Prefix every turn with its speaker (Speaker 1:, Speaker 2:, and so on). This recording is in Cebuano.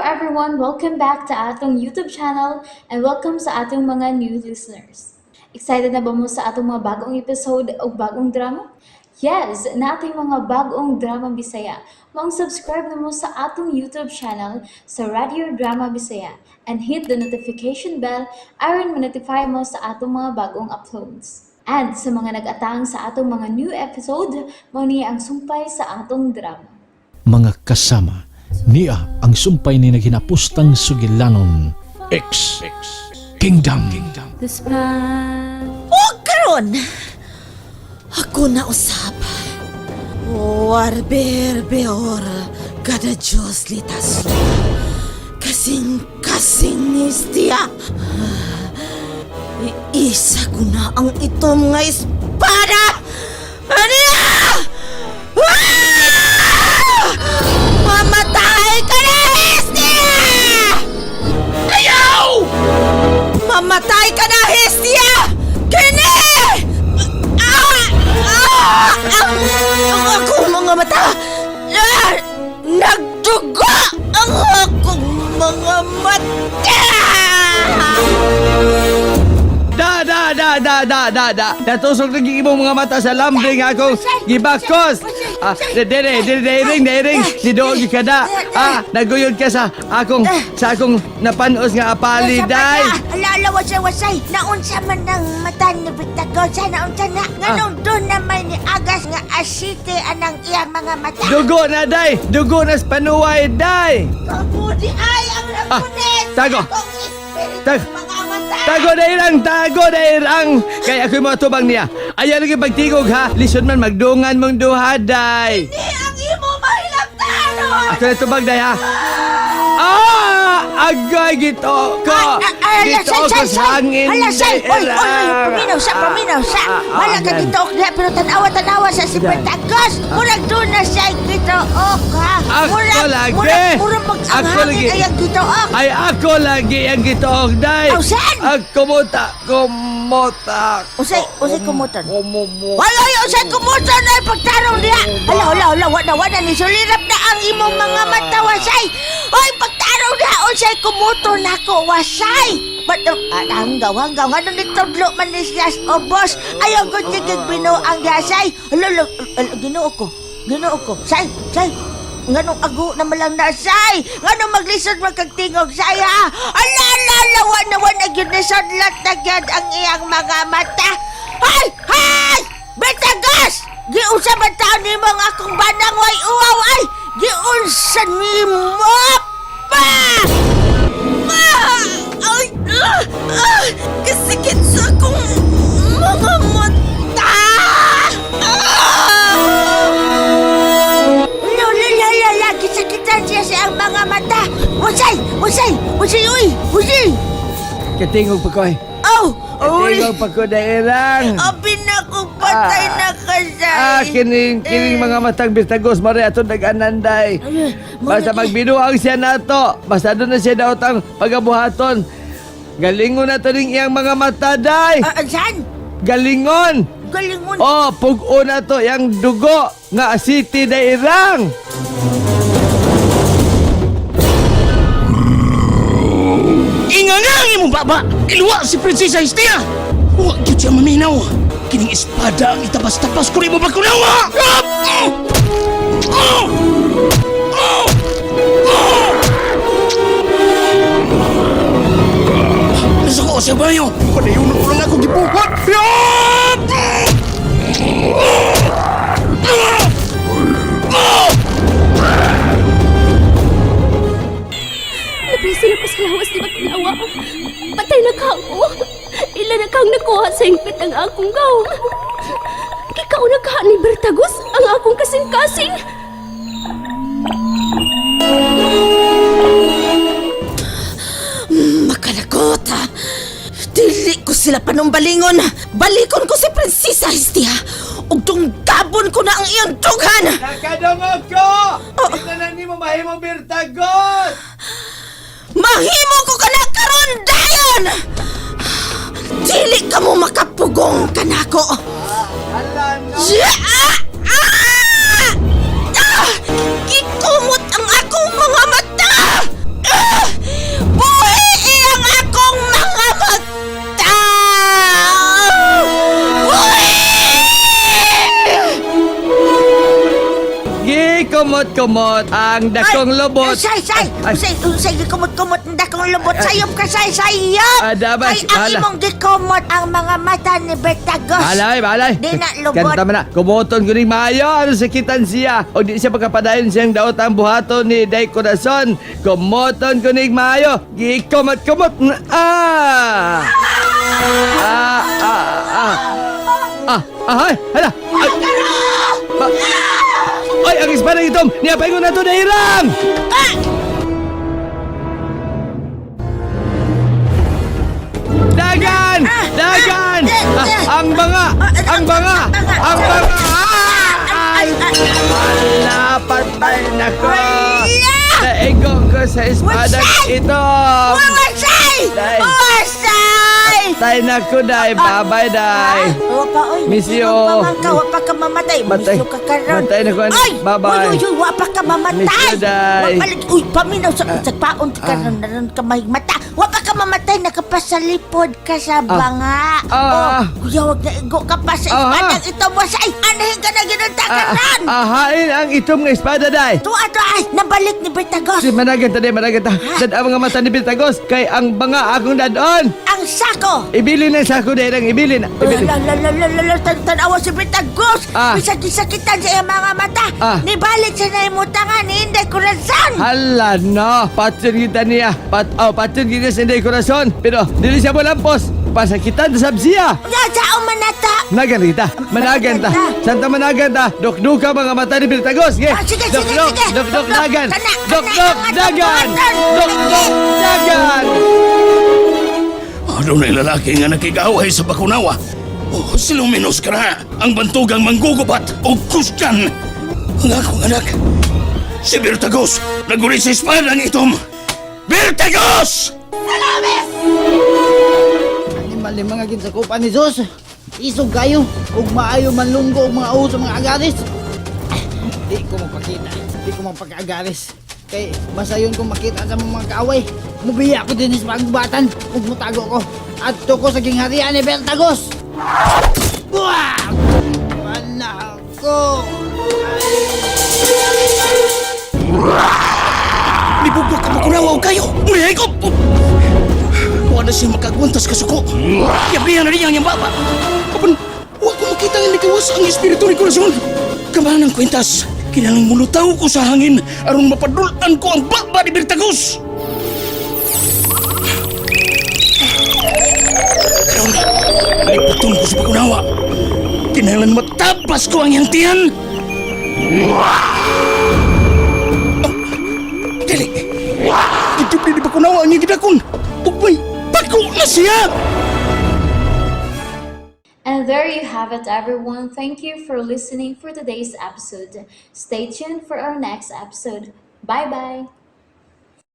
Speaker 1: everyone! Welcome back to atong YouTube channel and welcome sa atong mga new listeners. Excited na ba mo sa atong mga bagong episode o bagong drama? Yes, nating mga bagong drama Bisaya. Maong subscribe na mo sa atong YouTube channel sa Radio Drama Bisaya and hit the notification bell aron ma-notify mo sa atong mga bagong uploads. And sa mga nag-atang sa atong mga new episode, mao ni ang sumpay sa atong drama.
Speaker 2: Mga kasama, niya ang sumpay ni naghinapustang sugilanon, X Kingdom.
Speaker 1: This path
Speaker 3: O karon, ako na usab. Warber beor kada Diyos litas. Kasing kasing nistia. Iisa ko na ang itom nga espada. Aniya! Ah! Mamatay ka na, Hestia! Ayaw! Mamatay ka na, Hestia! Kini! Ah! Ah! Ang akong mga mata! Ah! Nagdugo ang akong mga mata!
Speaker 4: Da, da, da, da, da, da, da. Natusok lagi imong mga mata sa lambing akong gibakos. Ah, dere, dere, dering, dering. Ni doon ka da. Ah, naguyod ka sa akong napanos nga apali, day.
Speaker 5: Ala, ala, wasay, wasay. Naunsa man ang mata ni Bitagosa, naunsa na. Nganong doon naman ni Agas nga asite anang iyang mga mata.
Speaker 4: Dugo na, day. Dugo na sa panuway, day.
Speaker 5: Kabudi ay ang napunit.
Speaker 4: Ah, tago.
Speaker 5: Akong espiritu
Speaker 4: Tago.
Speaker 5: mga mata.
Speaker 4: Tago dairang, tago dairang. Kaya ako'y mga tubang niya. Ayaw lagi pagtigog ha. Lisod man magdungan mong duha, day.
Speaker 5: Di ang imo mahilabtanon.
Speaker 4: Ako na tubag, day ha. Ah! Agay gito ko!
Speaker 5: Ala,
Speaker 4: Gito
Speaker 5: say,
Speaker 4: ko
Speaker 5: say,
Speaker 4: sa
Speaker 5: say.
Speaker 4: hangin,
Speaker 5: Ala, say. Oy, oy, oy,
Speaker 4: dairang.
Speaker 5: paminaw sa, paminaw sa.
Speaker 4: Ah, ah,
Speaker 5: Wala ka
Speaker 4: yan.
Speaker 5: dito, diha, pero tanawa, tanawa sa si
Speaker 4: Yan.
Speaker 5: Bertagos. Murag doon na siya gitook, ha?
Speaker 4: Ako lagi.
Speaker 5: Murag, murag mag ang
Speaker 4: Ako
Speaker 5: hangin
Speaker 4: lagi.
Speaker 5: ay ang gitook.
Speaker 4: Ay, ako lagi ang gitook, day!
Speaker 5: Aw, saan?
Speaker 4: Ang kumuta, kumuta.
Speaker 5: Usay, usay kumutan.
Speaker 4: Kumumo.
Speaker 5: Wala yung usay kumutan ay pagtarong diha. Hala, hala, hala, wala, wala, ni sulirap na ang imong mga mata, wasay. Oy, pagtarong diha, usay kumuton ako, wasay. Ba't, ah, hanggaw, hanggaw, nga nung nitudlo man ni siya, o boss, ayaw ko tigig binuang diha, say. Hala, hala, hala, ginoo ko, ginoo ko, say, say. Nganong ago na malang na, say! Nganong maglisod magkagtingog, say, ha? Ala, ala, ala, wa na, gyud ni sudlat na gyud ang iyang mga mata. Hay! Hay! Betagas! Giunsa ba taon nimo ang akong banang way uwaw ay? Giunsa nimo pa!
Speaker 3: Ma! Ay! Ah! Ah! Kasikit sa akong mga mata! Ah!
Speaker 5: La la la la la, gisakitan siya sa ang mga mata. Usay! Usay! Usay! Uy! Usay!
Speaker 4: Katingog pa ko eh.
Speaker 5: Oh! Uy!
Speaker 4: Katingog pa ko, dairang.
Speaker 5: Abi na kong patay na kasay.
Speaker 4: Ah, kining mga matang birtagos, mare ato nag-anan, day. Basta magbinuang siya nato. Basta doon na siya daot ang pagabuhaton. Galingon na to ning iyang mga mata, day.
Speaker 5: Ah, saan?
Speaker 4: Galingon!
Speaker 5: Galingon.
Speaker 4: Oh, pug-o na to yang dugo nga city dairang.
Speaker 6: Inga nga ang imong baba! Iluwa si Prinsesa Hestia! Huwag gyud siya maminaw! Kining espada ang itabas-tabas ko nimo bakunawa! Ah! Oh! Oh! Oh! Oh! Nasa ko siya bayo! Padayon ko lang ako gibuhat! Ah! Ah!
Speaker 7: Nabisin ako sa lawas ni Maglawa. Patay na ka ako. Ila na kang nakuha sa hingpit ang akong gaw. Kikaw na ka ni Bertagos ang akong kasing-kasing.
Speaker 3: Makalakot ha! Dili ko sila panumbalingon! Balikon ko si Prinsesa Hestia! Ug tunggabon ko na ang iyang dughan!
Speaker 4: Nakadungog ko! Ito na nimo mahimo birtagos!
Speaker 3: Mahimo ko ka na karon dayon! Dili ka mo makapugong kanako!
Speaker 4: Hala no!
Speaker 3: Yeah! Ah! Ah! Ah! Gikumot ang akong mga mata! Ah!
Speaker 4: Gikumot-kumot ang dakong lubot.
Speaker 5: Say, say!
Speaker 4: Ay.
Speaker 5: Unsay, unsay gikumot-kumot ang dakong lubot? Sayop ka, say, sayop!
Speaker 4: Ah, dabas,
Speaker 5: Kay ang
Speaker 4: bahala.
Speaker 5: imong gikumot ang mga mata ni Bertagos.
Speaker 4: Alay, balay.
Speaker 5: Di na lubot.
Speaker 4: Kanta man na. Kumuton ko ning maayo. Ano sakitan siya? O di siya pagkapadayon siyang daot ang buhaton ni Day Corazon. Kumuton ko ning maayo. Gikumot-kumot. Ah! Ah, ah, ah. Ah, ah, ay, hala. Ay. Ay, ang espada itom. Niapay ko na to dahirang. Dagan! Dagan! Ah, ang banga! Ang banga! Ang banga! Ah! Ay! Ala, patay na ko! Naigo ko sa espadang
Speaker 5: Wasay!
Speaker 4: ito!
Speaker 5: Wasay!
Speaker 4: Day.
Speaker 5: Wasay!
Speaker 4: Patay na ko, day! Bye-bye, day!
Speaker 5: Wa pa, oy.
Speaker 4: Miss you.
Speaker 5: Ka, wa pa ka mamatay.
Speaker 4: Matay.
Speaker 5: Miss you ka karon.
Speaker 4: Matay na ko, ano.
Speaker 5: Ay!
Speaker 4: Bye-bye.
Speaker 5: Uy, uy, uy, wa pa ka mamatay.
Speaker 4: Miss you, day.
Speaker 5: Wa pa, uy, paminaw sa paon ka karon na ron ka mahigmata. Wa pa ka mamatay, nakapasalipod ka sa banga.
Speaker 4: Ah.
Speaker 5: Oh, kuya, wag na igo ka pa sa
Speaker 4: Ah.
Speaker 5: espadang ito, wasay. Anahin ka na ginunta
Speaker 4: Ah,
Speaker 5: karon.
Speaker 4: Ahain ang itom nga espada, day!
Speaker 5: Tuwa, tuwa, ay, nabalik ni Bertagos.
Speaker 4: Si managan ta, day, managan ta. Dad ang mga mata ni Biltagos, kay ang banga akong dadon!
Speaker 5: Ang sako.
Speaker 4: Ibilin ang sako, day, ang ibilin. Ibilin.
Speaker 5: La la la la la la tan tanawa si Bertagos.
Speaker 4: Ah.
Speaker 5: Bisag gisakitan sa iyang mga mata.
Speaker 4: Ah.
Speaker 5: Nibalik sa na imutangan ni Inday Corazon.
Speaker 4: Hala no, patyon kita niya. Oh, patyon kita sa Inday Corazon. Pero dili siya molampos. Pasakitan sa siya.
Speaker 5: Nga sa manata.
Speaker 4: Managan kita. Managan ta. Santa managan ta. Dukduka mga mata ni Biltagos. Ge.
Speaker 5: Ah, sige, sige,
Speaker 4: Dukduk,
Speaker 5: sige.
Speaker 4: Dukduk
Speaker 5: Dukduk.
Speaker 4: dagan.
Speaker 5: Kana, kana,
Speaker 4: Dukduk
Speaker 5: ang atong
Speaker 4: dagan.
Speaker 5: buhaton.
Speaker 4: Dukduk dagan.
Speaker 6: Adunay lalaki nga nakigaway sa Bakunawa. Oh, si Luminos ka ang bantugang manggugubat o kusgan. Ang akong anak, si Bertagos, naguli sa espada ng itom. Bertagos!
Speaker 8: Animal ni mga ginsakupan ni Zeus. Isog kayo ug maayo manlunggo og mga uso sa mga agaris. Di ko magpakita, di ko magpakaagaris. Kay masayon kong makita sa mga kaaway. Mubiya ko din sa pagbatan ug mutago ko. Adto ko sa gingharian ni Bertagos. Buah! Wala ko.
Speaker 6: Nibugok ka Bakunawa o kayo! Muli ko! Wala siya makagwantas kasuko. Yablihan na niya ang iyang baba. Kapan, wa ko makita nga nikawas ang espiritu ni Corazon. Kamahan ang kwintas. Kinalang mulutaw ko sa hangin aron mapadultan ko ang baba ni Bertagos. Karon, liputon ko sa Bakunawa. Kinahanglan matabas ko ang iyang tiyan. Oh, dili. Gidubli ni Bakunawa ang iyang gidakon. Ug may bako na siya!
Speaker 1: And there you have it, everyone. Thank you for listening for today's episode. Stay tuned for our next episode. Bye bye.